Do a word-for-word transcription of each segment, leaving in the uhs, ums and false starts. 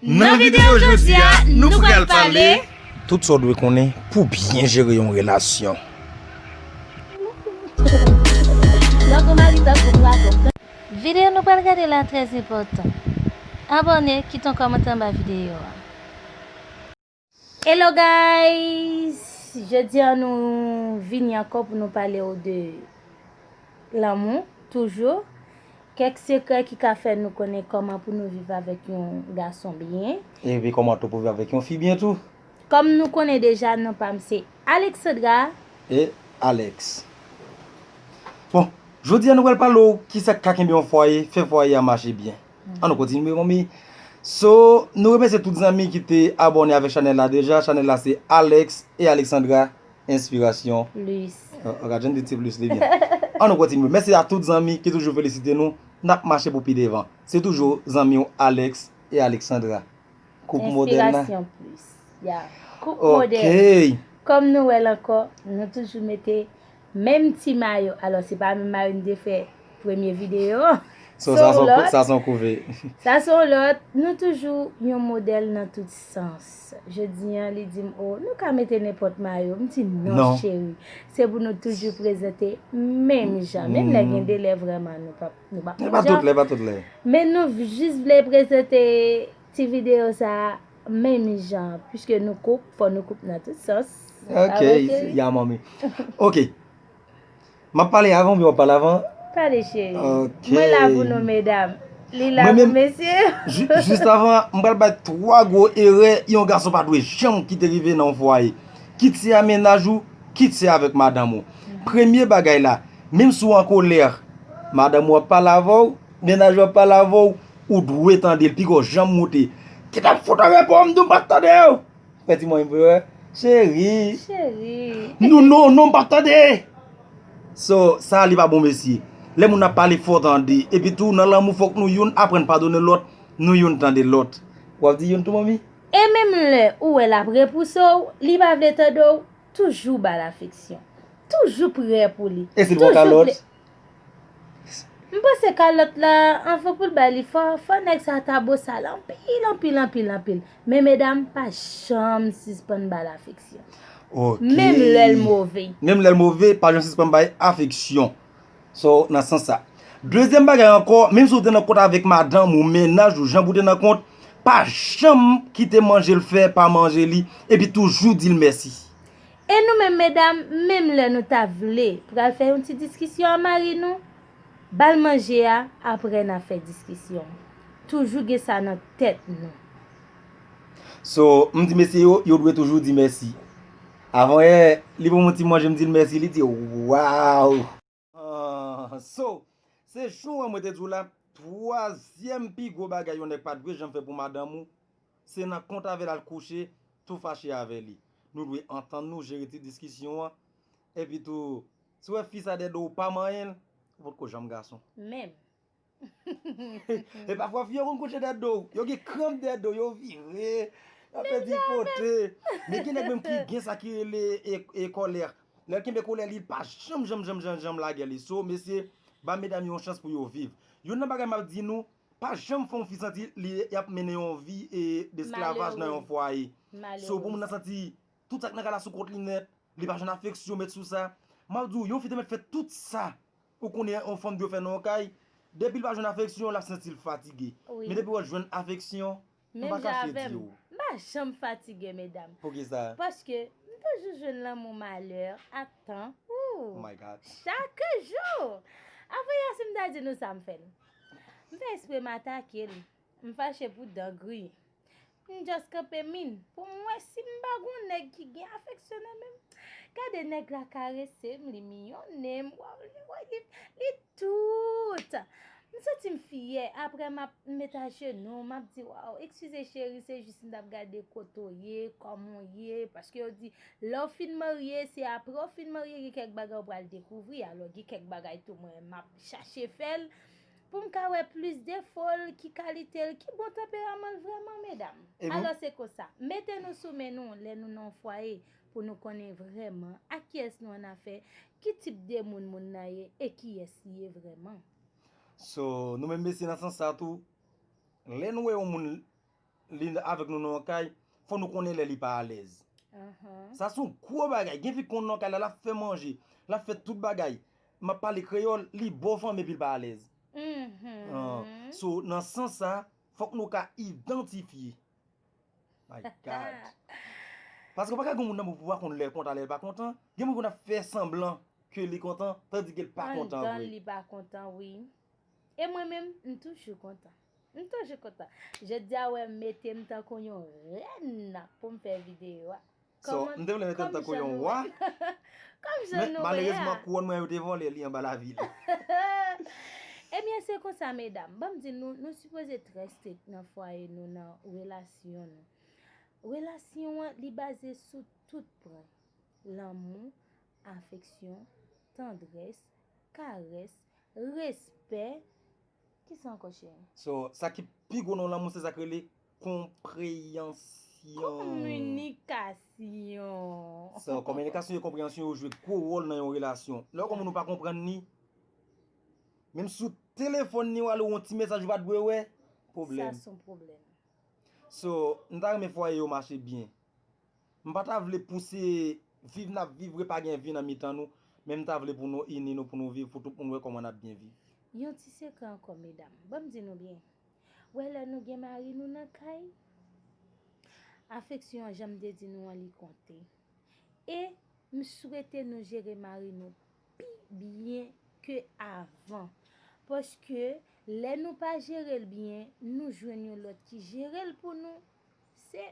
Nan videyo jodi a, nou pral pale tout sa w dwe konnen pou byen jere yon relasyon. Videyo nou pral gade la trè enpòtan. Abòne, kite yon kòmantè anba videyo a. Hello guys! Jodi a nou vini ankò pou nou pale w de lanmou, toujou. Kèk sekrè ki ka fè nou konnen kòman pou nou viv avèk yon gason byen. Epi kòman tou pou viv avèk yon fi byen tou. Kòm nou konnen deja, non pa m se Alexandra. E Alex. Bon, jodi a nou pral pale w kisa k ka kenbe yon fwaye, fè fwaye a mache byen. An nou kontinye, manmi. So, nou remèsye tout zanmi ki te abòne avèk chanèl la deja. Chanèl la se Alex e Alexandra Inspirasyon. Plus. An gad jan li di ti plus li byen. An nou kontinye. Mèsi a tout zanmi ki toujou felisite nou. N ap mache pou pi devan. Se toujou zanmi w Alex e Alexandra. Koup modèl la. Inspirasyon plus. Ya. Koup modèl. Ok. Kòm nou wè l ankò, nou toujou mete menm ti mayo. Alò, se pa menm mayo n te fè premye videyo. So, sa se yon kou-, sa se yon kouve. Sa se yon lòt. Nou toujou yon modèl nan tout sans. Jodi a, li di m, "O, nou ka mete nenpòt mayo." M di, "Non, cheri. Se pou nou toujou prezante menm jan." Menm lè gen de lè vrèman nou p ap, nou p ap menm jan. E pa tout lè, pa tout lè. Men nou jis vle prezante ti videyo sa a menm jan. Piske nou koup, fò nou koup nan tout sans. Ok, ya, manmi. Ok. M ap pale avan oubyen w ap pale avan? Pale, cheri. Ok. Mwen la pou nou, medam. Li la pou mesye. Jis avan, m pral bay twa gwo erè yon gason pa dwe janm kite rive nan yon fwaye. Kit se a mennaj ou, kit se avèk madanm ou. Premye bagay la, menm si w an kolè, madanm ou ap pale avè w, mennaj ou ap pale avè w, ou dwe tande l, piga w janm moute. Kit ap fout an repo, m di w m pa t tande w. Fè ti mwen pou yo wè. Cheri. Cheri. Non, non, non, m p ap tande. So, sa li pa bon, mesye. Lè moun ap pale, fò tande. Epi tou, nan lanmou, fòk nou youn aprann padone lòt, nou youn tande lòt. W ap di youn tou, manmi? E menm lè ou wè l ap repouse w, li pa vle tande w, toujou ba l afeksyon. Toujou prè pou li. E si l pran kalòt? M panse kalòt la, anvan pou l bay li, fò, fò nèg sa ta bosal anpil, anpil, anpil, anpil. Men medam, pa janm sispann ba l afeksyon. Ok. Menm lè l move. Menm lè l move, pa janm sispann bay afeksyon. So, nan sans sa. Dezyèm bagay ankò, menm si w te nan kont avèk madanm ou, mennaj ou, janm ou te nan kont, pa janm kite manje l fè, pa manje li, epi toujou di l mèsi. E nou menm medam, menm lè nou ta vle pral fè yon ti diskisyon a mari nou, ba l manje a, apre n a fè diskisyon. Toujou gen sa nan tèt nou. So, m di mesye yo, yo dwe toujou di mèsi. Avan yè, li ban m yon ti manje, m di l mèsi, li di, "Waw!" Ah, so, se jan mwen te di w la, twazyèm pi gwo bagay yon nèg pa dwe janm fè pou madanm ou, se nan kont avè l al kouche, tou fache avè li. Nou dwe antann nou, jere ti diskisyon an. Epi tou, si w wè fi sa dèyè do w pa manyen l, ou potko janm gason. Menm. E pafwa fi yo konn kouche dèyè do w. Yo gen kranp dèyè do w, yo vire, y ap fè dipote. Men gen nèg menm ki gen sa ki rele e, e kòlè. Lè l kenbe kòlè li, l pa janm, janm, janm, janm, janm lage li. So, mesye, ba medam yo yon chans pou yo viv. Youn nan bagay m ap di nou, pa janm fè yon fi santi li, y ap mennen yon vi, e, desklavaj nan yon fwaye. So, pou moun nan santi tout sa k nan kay la sou kont li nèt, li pa jwenn afeksyon, met sou sa. M ap di w, yon fi te mèt fè tout sa ou konnen yon fanm dwe fè nan yon kay, depi l pa jwenn afeksyon, l ap santi l fatige. Men depi w jwenn afeksyon, m pa kache di w. M pa janm fatige, medam. Poukisa? Paske m toujou jwenn lanmou malè a tan. Ooh, my God. Chak jou! Avan yè, si m ta di nou sa m fè l. M fè espre m atake l. M fache pou dan griyen. M just kanpe min pou m wè si m pa gon nèg ki gen afeksyon nan men m. Gade nèg la karese m, li miyonnen m, waw, li, li, li tout. M santi m fyè, apre m ap met ajenou, m ap di, waw, eskize cheri, se jis m t ap gade kote w ye, kòman w ye, paske yo di, lè w fin marye, se apre w fin marye, gen kèk bagay w pral dekouvri, alò gen kèk bagay tou mwen, m ap chache fè l. Pou m ka wè plis defo l, ki kalite l, ki bon tanperaman l vrèman, medam. Alò se konsa, mete nou sou men nou lè nou nan yon fwaye pou nou konnen vrèman ak kiyès nou annafè, ki tip de moun moun nan ye e kiyès li ye vrèman. So, nou menm mesye nan sans sa tou, lè nou wè yon moun li avèk nou nan yon kay, fò nou konnen lè li pa alèz. Sa se yon gwo bagay. Gen fi k konn nan kay la, l ap fè manje, l ap fè tout bagay. M ap pale kreyòl, li ba w fanmi epi l pa alèz. Ah, so, nan sans sa, fòk nou ka idantifye. My God. Paske w pa ka gen yon moun nan men w pou w pa konn lè l kontan, lè l pa kontan. Gen moun ki konn ap fè sanblan ke li kontan, tandike l pa kontan vre. Anndan li pa kontan, wi. E mwen menm, m toujou kontan. M toujou kontan. Jodi a, wè, m mete m tankou yon rèn pou m fè videyo a. So, m te vle mete m tankou yon wa. Kòm jan nou wè. Men, malerezman, kouwòn mwen yo te vòlè li anba lavil. Ebyen, se konsa, medam. Ban m di nou, nou sipoze trè strik nan fwaye nou, nan relasyon nou. Relasyon an, li baze sou tout pwen. Lanmou, afeksyon, tandrès, karès, respè. Kisa ankò, cheri? So, sa ki pi gwo nan lanmou, se sa k rele konpreyansyon. Kominikasyon. So, kominikasyon e konpreyansyon yo jwe gwo wòl nan yon relasyon. Lè w konn moun ou pa konprann li, menm sou telefòn li, w ale yon ti mesaj ou pa t dwe wè, pwoblèm. Sa se yon pwoblèm. So, m ta renmen fwaye yo mache byen. M pa ta vle pouse viv n ap viv vre pa gen vi nan mitan nou, men m ta vle pou nou ini nou, pou nou viv, pou tout moun wè kòman n ap byen viv. Yon ti sekrè ankò, medam. Ban m di nou byen. Wè lè nou gen mari nou nan kay, afeksyon an, jan m te di nou an, li konte. E m swete nou jere mari nou pi byen ke avan. Paske lè nou pa jere l byen, nou jwenn yon lòt ki jere l pou nou. Se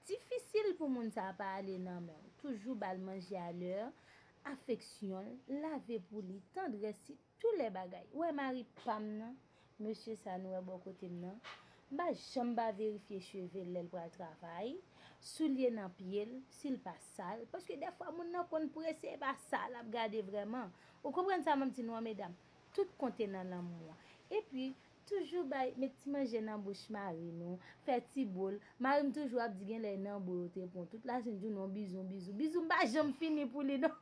difisil pou moun sa a pa ale nan men w. Toujou ba l manje a lè, afeksyon l, lave pou li, tandrès li, tou lè bagay. Ou wè mari pa m nan, mesye sa nou wè bò kote m nan, m pa janm pa verifye cheve l lè l pral travay, soulye nan pye l, si l pa sal, paske dèfwa moun nan konn prese, e pa sa l ap gade vrèman. Ou konprann sa m ap di nou an, medam? Tout konte nan lanmou an. Epi, toujou bay, met ti manje nan bouch mari nou, fè ti bo l. Mari m toujou ap di gen lè nan bo yo te pran tout lasenn jounen, bizou, bizou. Bizou m pa janm fini pou li, non.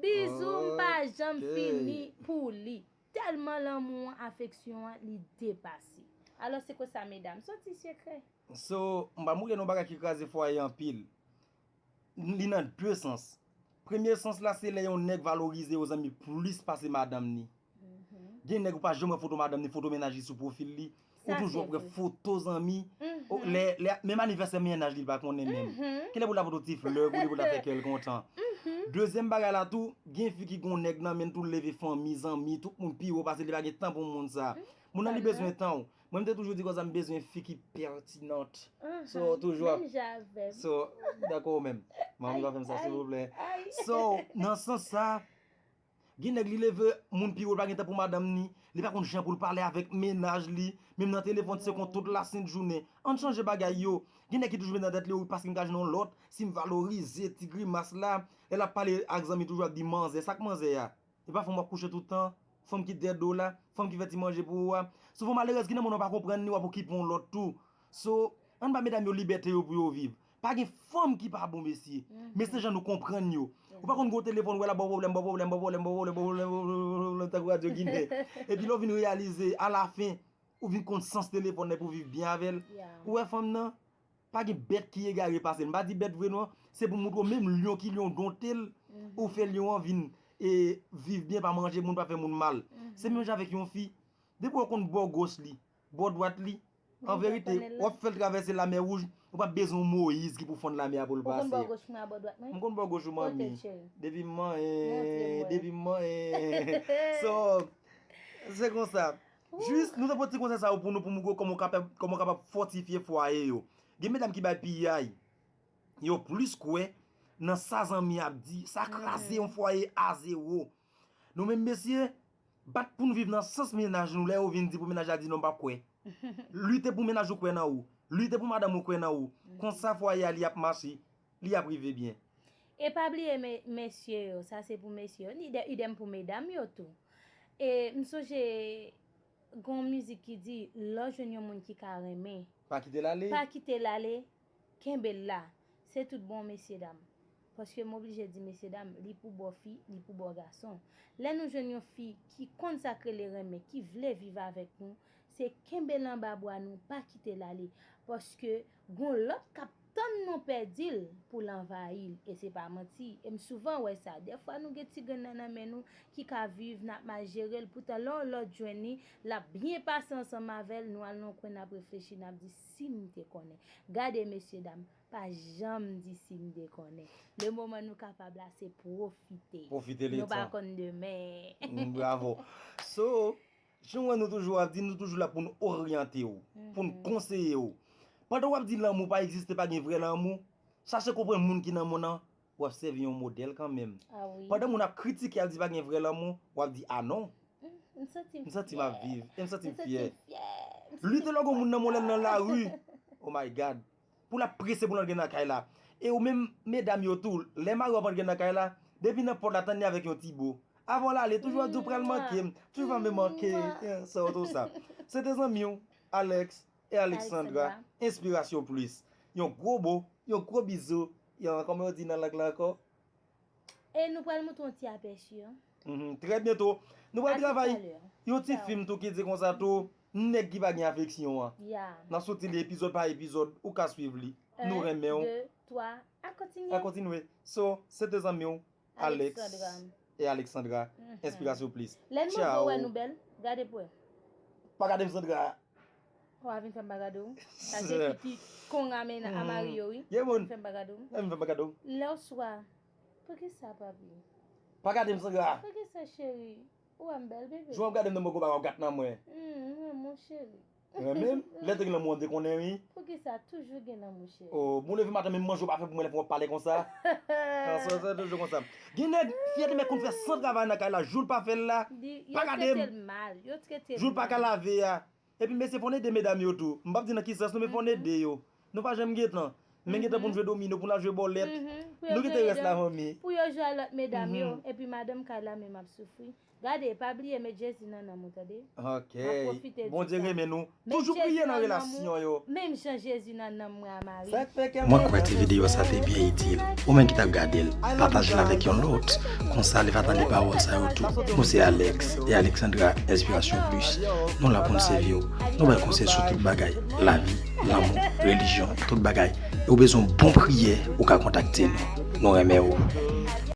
Bizou m pa janm fini pou li. Tèlman lanmou an, afeksyon an, li depase. Alò, se konsa, medam, se yon ti sekrè. So, m pral montre nou yon bagay ki kraze fwaye anpil. Li nan de sans. Premye sans la, se lè yon nèg valorize yon zanmi plis pase madanm ni. Gen nèg ou pa janm wè foto madanm ni, foto mennaj li sou pwofil li. Ou toujou ap wè foto zanmi. Lè, lè, menm anivèsè mennaj li, li pa konnen menm. Kilè pou l ta pote w ti flè, kilè pou l ta fè kè l kontan. Dezyèm bagay la tou, gen fi ki gon nèg nan men l tou, l leve fanmi, zanmi, tout moun pi wo pase l, li pa gen tan pou moun sa. Moun nan li bezwen tan w. Mwen, m te toujou di konsa, m bezwen fi ki pètinant. So, toujou ap. Menm jan avè m. So, dakò menm. Manmi pa fè m sa, silvouplè. So, nan sans sa, gen nèg li leve, moun pi wo, li pa gen tan pou madanm ni, li pa konn jan pou l pale avèk mennaj li, menm nan telefòn, se kont tout lasent jounen. Ann chanje bagay yo. Gen nèg ki toujou met nan tèt li, wi, paske m ka jwenn yon lòt, si m valorize ti grimas la, lè l ap pale ak zanmi, toujou ap di manzè, sa k manzè a? E pa fanm w ap kouche tout tan, fanm ki dèyè do w la, fanm ki fè ti manje pou ou a. Souvan malerèz ki nan moun nan pa konprann ni, w ap okipe yon lòt tou. So, ann ba medam yo libète yo pou yo viv. Pa gen fanm ki pa bon, mesye. Men se jan nou konprann yo. Ou pa konn gwo telefòn, wè l ap ba w pwoblèm, ba w pwoblèm, ba w pwoblèm, ba w pwoblèm, ba w pwoblèm, ba w pwoblèm, tankou Radyo Ginen. Epi lè w vin reyalize, alafen, ou vin konn sans telefòn nan pou viv byen avè l. Ou wè fanm nan? Pa gen bèt ki egare pase l. M pa di bèt vre non. Se pou montre w menm lyon ki lyon donte l, ou fè lyon an vin e viv byen, pa manje moun, pa fè moun mal. Se menm jan avèk yon fi. Depi w konn bò goch li, bò dwat li, an verite, w ap fè l travèse lamè wouj, ou p ap bezwen yon Moyiz ki pou fann lamè a pou l pase. Ou konn bò goch mwen a bò dwat mwen? M konn bò goch ou, manmi. Depi m manyen, depi m manyen. So, se konsa. Jis, nou te pote ti konsèy sa yo pou nou, pou nou gwo, kòman w kapab, kòman w kapab fòtifye fwaye yo. Gen medam ki bay piyay. Yo plis kwè nan sa zanmi ap di. Sa kraze yon fwaye a zewo. Nou menm mesye, bat pou n viv nan sans mennaj nou. Lè yo vin di pou mennaj la di non, m p ap kwè. Lite pou mennaj ou kwè nan ou. Lite pou madanm ou kwè nan ou. Konsa fwaye a li ap mache. Li ap rive byen. E pa bliye me-, mesye yo, sa se pou mesye yo, ni de-, idèm pou medam yo tou. E m sonje gon mizik ki di, lè w jwenn yon moun ki ka renmen, pa kite l ale. Pa kite l ale, kenbe l la. Se tout bon, mesye dam. Paske m oblije di, mesye dam, li pou bò fi, li pou bò gason. Lè nou jwenn yon fi ki konn sa k rele renmen, ki vle viv avèk nou, se kenbe l anba bra nou, pa kite l ale. Paske gon lòt k ap tann nou pèdi l pou l anvayi l, e se pa manti. E m souvan wè sa. Dèfwa nou gen ti grenn nan nan men nou ki ka viv, n ap mal jere l, poutan lè yon lòt jwenn li, l ap byen pase ansanm avè l, nou al nan yon kwen n ap reflechi, n ap di, "Si m te konnen." Gade, mesye dam, pa janm di, "Si m te konnen." Le moman nou kapab la, se pwofite. Pwofite letan. Nou pa konn demen. Mm, bravo. So, jan w wè nou toujou ap di, nou toujou la pou n oryante w, pou n konseye w. Pandan w ap di lanmou pa egziste, pa gen vrè lanmou, chache konprann moun ki nan monn nan, w ap sèvi yon modèl kanmenm. Ah wi. Pandan moun ap kritike, ap di pa gen vrè lanmou, w ap di, "A non." Mm, m santi m M santi m ap fyè. Viv, e m santi m M santi fyè. M fyè. M santi Lite lè gon moun nan monn nan nan lari. Oh my God. Pou l ap prese pou l antre nan kay la. E ou menm, medam yo tou, lè mari w ap antre nan kay la, depi nan pòt la, tann li avèk yon ti bo. Avan l ale, toujou ap di w pral manke m, toujou ap manke, eh, sa w tou sa. Se te zanmi w, Alex e Alexandra, Inspirasyon Plus. Yon gwo bo, yon gwo bizou, yon, kòman yo di nan lang la ankò? E nou pral montre yon ti apèchi, an. Mhm. Trè byento, nou pral travay yon ti fim tou ki di konsa tou, nèg ki pa gen afeksyon an. N ap soti li epizòd pa epizòd, ou ka swiv li. Nou renmen w. Un, deux, trois, a kontinye. A kontinye. So, se te zanmi w, Alex e Alexandra, Inspirasyon Plus. Lè n montre w wè nou bèl, gade pou wè. Pa gade m, Sandra. Ou a vin fè m pa gade w. Sa se fi ki konn ramen a mari yo, wi. Vin fè m pa gade w. Vin fè m pa gade w. Lè w swa. Poukisa, papi? Pa gade m, Sandra. Poukisa, cheri? Ou wè m bèl, bebe? Jan w ap gade m nan mwen, gon bagay w ap gate nan mwen. Hmm, mwen, mon cheri. Renmen m? Lè te gen lanmou an, m te konnen, wi. Poukisa toujou gen lanmou, cheri? Oh, bon, leve maten, menm manje w pa fè pou mwen, lè fè w ap pale konsa. Sa, sa, sa toujou konsa. Gen nèg, fyète, men konn fè san travay nan kay la, jou l pa fè l la. Pa gade m. Yo trete l mal, yo trete l mal. Jou l pa ka lave a. Epi mesye, fò n ede medam yo tou. M p ap di nan ki sans nou, men fò n ede yo. Nou pa janm gen tan. Men gen tan pou n jwe domino, pou n al jwe bòlèt. Nou kite rès la fanmi. Pou yo jwe a lòt medam yo. Epi madanm kay la menm ap soufri. Gade, pa bliye met Jezi nan nanm ou, tande. Ok. Bondye renmen nou. Toujou priye nan relasyon yo. Menm jan Jezi nan nanm mwen a Mari. Mwen kwè ti videyo sa te byen itil. Ou menm ki t ap gade l, pataje l avèk yon lòt. Konsa, li va tande pawòl sa yo tou. Nou se Alex e Alexandra, Inspirasyon Plus. Nou la pou n sèvi w. Nou bay konsèy sou tout bagay. Lavi, lanmou, relijyon, tout bagay. E ou bezwen yon bon priyè, ou ka kontakte nou. Nou renmen w.